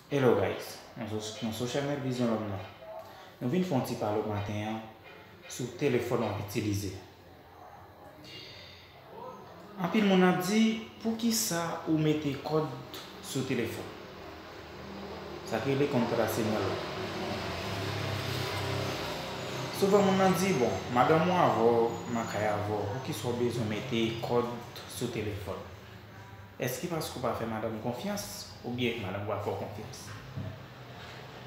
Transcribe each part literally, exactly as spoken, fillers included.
Hello guys, nou sou, nou sou chanèl Vizyon Lòm nan. Nou vin fè yon ti pale maten an sou telefòn w ap itilize. Anpil moun ap di, "Poukisa ou mete kòd sou telefòn?" Sa ki rele kontrasinyal la. Souvan moun nan di, "Bon, madanm ou avè w, nan kay avè w, poukisa w bezwen mete kòd sou telefòn?" Èske paske w pa fè madanm konfyans, oubyen madanm pa fè w konfyans?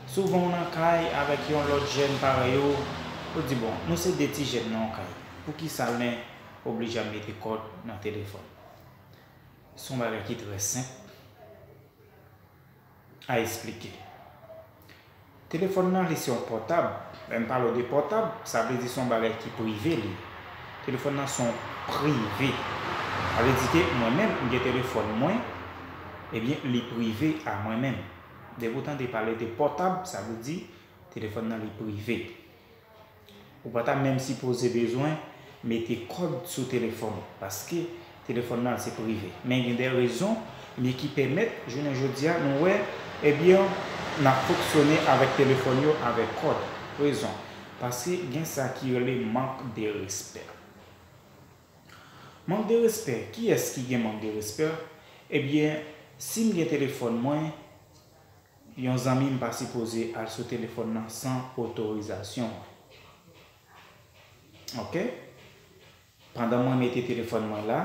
Souvan w nan kay avèk yon lòt jèn parèy ou, ou di, "Bon, nou se de ti jèn nan yon kay. Poukisa l oblije ap mete kòd nan telefòn?" Se yon bagay ki trè senp a esplike. Telefòn nan, li se yon pòtab. Lè m pale w de pòtab, sa vle di se yon bagay ki prive li ye. Telefòn nan se yon prive. Sa vle di ke mwen menm, m gen telefòn mwen, ebyen, li prive a mwen menm. Depi w tande pale de pòtab, sa vle di telefòn nan, li prive. Ou pa ta menm sipoze bezwen mete kòd sou telefòn ou, paske telefòn nan se prive. Men gen de rezon, ebyen, ki pèmèt, jounen jodi a, nou wè, ebyen, n ap fonksyone avèk telefòn yo avèk kòd. Rezon, paske gen sa ki rele mank de respè. Mank de respè, kiyès ki gen mank de respè? Ebyen, si m gen telefòn mwen, yon zanmi m pa sipoze al sou telefòn nan san otorizasyon mwen. Oke? Pandan mwen mete telefòn mwen la,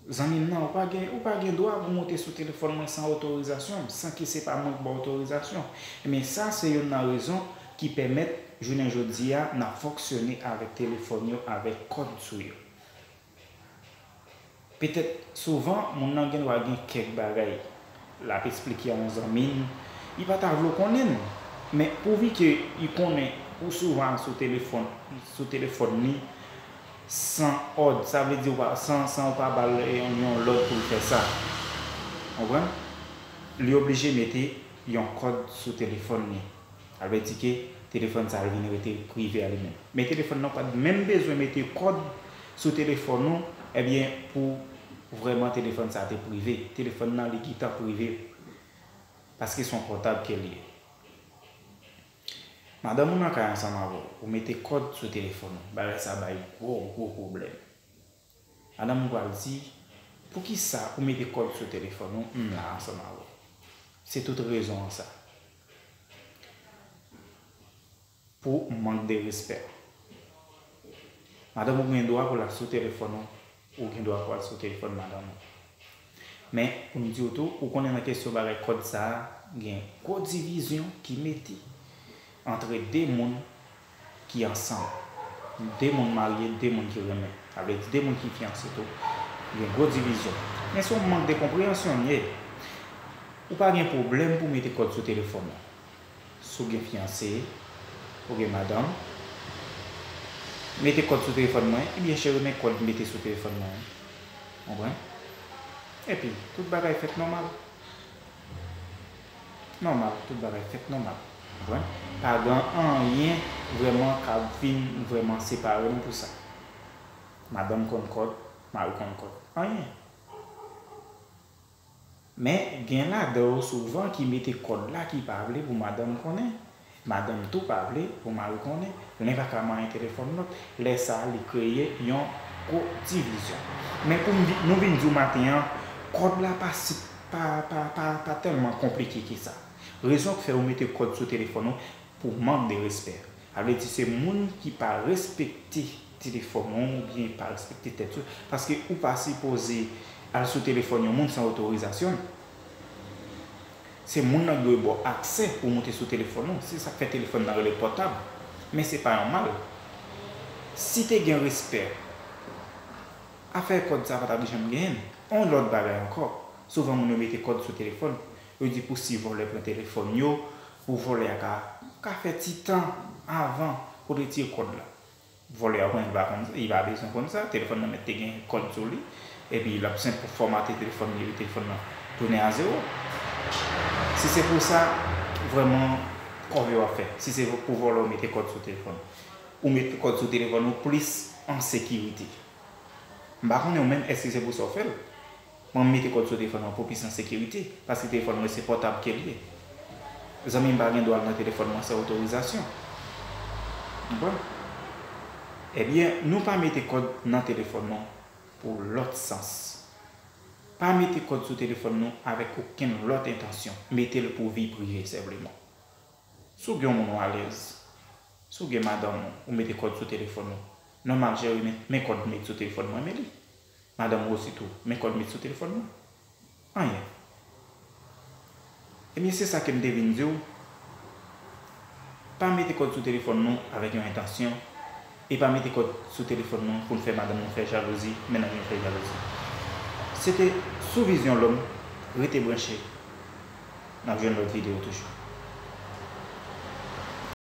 zanmi m nan, ou pa gen, ou pa gen dwa pou moute sou telefòn mwen san otorizasyon m, san ke se pa mwen k ba w otorizasyon. Men sa se youn nan rezon ki pèmèt jounen jodi a n ap fonksyone avèk telefòn yo avèk kòd sou yo. Petèt, souvan, moun nan gen dwa gen kèk bagay l ap eksplike a yon zanmi l, li pa ta vle w konnen l. Men pouvi ke li konnen ou souvan al sou telefòn, sou telefòn li san òd, sa vle di ou pa, san, san ou pa ba l yon, yon lòd pou l fè sa. Konprann? Li oblije mete yon kòd sou telefòn li. Sa vle di ke telefòn sa a vin rete prive a li menm. Men telefòn nan pa t menm bezwen mete kòd sou telefòn ou, ebyen, pou vrèman telefòn sa a te prive. Telefòn nan, li gentan prive. Paske se yon pòtab ke l ye. Madanm ou nan kay ansanm avè w, ou mete kòd sou telefòn ou. Bagay sa bay gwo, gwo pwoblèm. Madanm ou pral di, "Poukisa ou mete kòd sou telefòn ou, m la ansanm avè w?" Se tout rezon an sa. Pou mank de respè. Madanm ou gen dwa pou l al sou telefòn ou, ou gen dwa pou al sou telefòn madanm ou. Men, pou m di w tou, ou konnen nan kesyon bagay kòd sa a, gen gwo divizyon ki mete antre de moun ki ansanm. De moun marye, de moun ki renmen. Sa vle di de moun ki fiyanse tou. Gen gwo divizyon. Men se yon mank de konpreyansyon l ye. Ou pa gen pwoblèm pou w mete kòd sou telefòn ou. Si w gen fiyanse, ou gen madanm, mete kòd sou telefòn mwen, ebyen cheri, men kòd mete sou telefòn mwen. Konprann? Epi, tout bagay fèt nòmal. Nòmal, tout bagay fèt nòmal. Konprann? Pa gen anyen vrèman k ap vin vrèman separe nou pou sa. Madanm konn kòd, mari konn kòd. Anyen. Men, gen ladan yo souvan ki mete kòd la ki pa vle pou madanm konnen. Madanm tou pa vle pou mari konnen. Youn pa ka manyen telefòn lòt. Lè sa a, li kreye yon gwo divizyon. Men pou m vi-, nou vin di w maten an, kòd la pa si, pa, pa, pa, pa tèlman konplike ke sa. Rezon k fè yo mete kòd sou telefòn ou, pou mank de respè. Sa vle di se moun ki pa respekte telefòn ou oubyen pa respekte tèt yo, paske ou pa sipoze al sou telefòn yon moun san otorizasyon l. Se moun nan ki dwe ba w aksè pou w moute sou telefòn ou. Se sa k fè telefòn nan rele pòtab. Men se pa yon mal. Si te gen respè, afè kòd sa pa t ap janm genyen. Yon lòt bagay ankò, souvan moun yo mete kòd sou telefòn, yo di pou si vòlè pran telefòn yo, pou vòlè a ka, ka fè ti tan avan pou l retire kòd la. Vòlè a konnen li pa konn, li pa bezwen konn sa, telefòn nan mèt te gen kòd sou li, epi l ap senp pou fòmate telefòn li, epi telefòn nan tounen a zewo. Si se pou sa, vrèman, kòve w ap fè. Si se pou vòlè w mete kòd sou telefòn, ou mete kòd sou telefòn ou plis an sekirite. M pa konnen ou menm, èske se pou sa w fè l? Mwen, m mete kòd sou telefòn mwen pou plis an sekirite, paske telefòn mwen se pòtab ke l ye. Zanmi m pa gen dwa al nan telefòn mwen san otorizasyon. Konprann? Ebyen, nou pa mete kòd nan telefòn nou pou lòt sans. Pa mete kòd sou telefòn nou avèk okenn lòt entansyon. Mete l pou vi prive senpleman. Si w gen yon moun ou alèz, si w gen madanm ou, ou mete kòd sou telefòn ou, nòmal, cheri, men, men kòd m met sou telefòn mwen, men li. Madanm ou osi tou, men kòd m met sou telefòn mwen. Anyen. Ebyen, se sa ke m te vin di w. Pa mete kòd sou telefòn nou avèk yon entansyon, e pa mete kòd sou telefòn nou pou n fè madanm nou fè jalouzi, mennaj nou fè jalouzi. Se te Sou Vizyon Lòm, rete branche. N ap jwenn lòt videyo toujou.